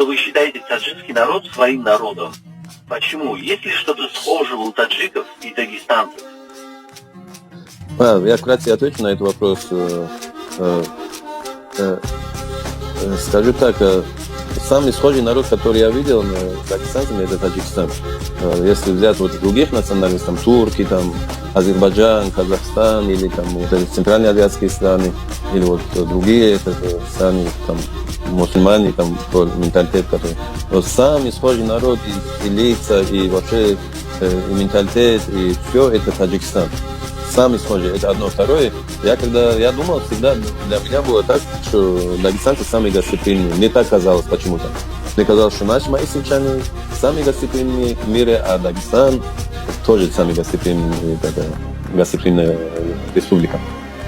что вы считаете таджикский народ своим народом. Почему? Есть ли что-то схожего у таджиков и дагестанцев? Я вкратце отвечу на этот вопрос. Скажу так, самый схожий народ, который я видел с дагестанцами, это Таджикистан. Если взять вот других национальностей, там турки, там Азербайджан, Казахстан или там вот эти центральноазиатские страны, или вот другие это, страны, там мусульмане, там менталитет, который. Вот самый схожий народ и лица, и вообще и менталитет, и все это Таджикистан. Самый схожий. Это одно. Второе, я когда я думал всегда, для меня было так, что дагестанцы самые гостеприимные. Мне так казалось почему-то. Мне казалось, что наши мои сельчане самые гостеприимные в мире, а Дагестан тоже самый гостеприимный, это, гостеприимная республика.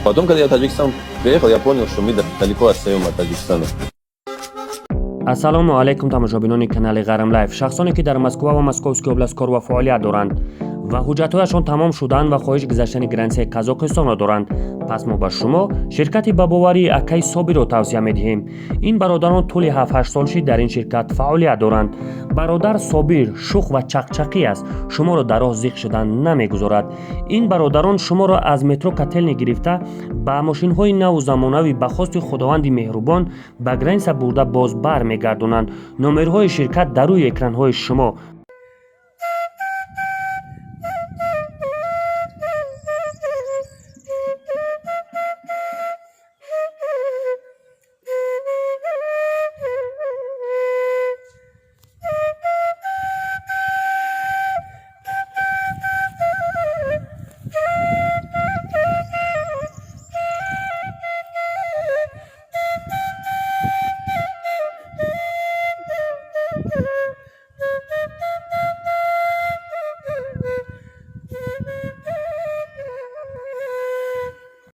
Потом, когда я в Таджикистан приехал, я понял, что мы далеко отстаем от Таджикистана. Ассалому алайкум, тамошобинони канали Ғарм Лайф, шахсоне ки дар Москва ва Московский область кор ва фаъолият доранд ва ҳуҷҷатҳояшон тамом шуданд ва хоҳиш гузаштани границаи Қазоқистонро доранд, пас мо ба шумо ширкати ба боварии акаи Собирро тавсия медиҳем. Ин бародарон тӯли 7-8 сол шид дар ин ширкат фаъолият доранд. Бародар Собир шух ва чақчақӣ аст, шуморо дар роҳ зиқ шудан намегузорад. Ин бародарон шуморо аз метро Котельный гирифта ба мошинҳои наву замонавӣ ба хости Худованди меҳрубон ба граница бурда боз бармегардонанд. Номерҳои ширкат дар рӯи экранҳои шумо.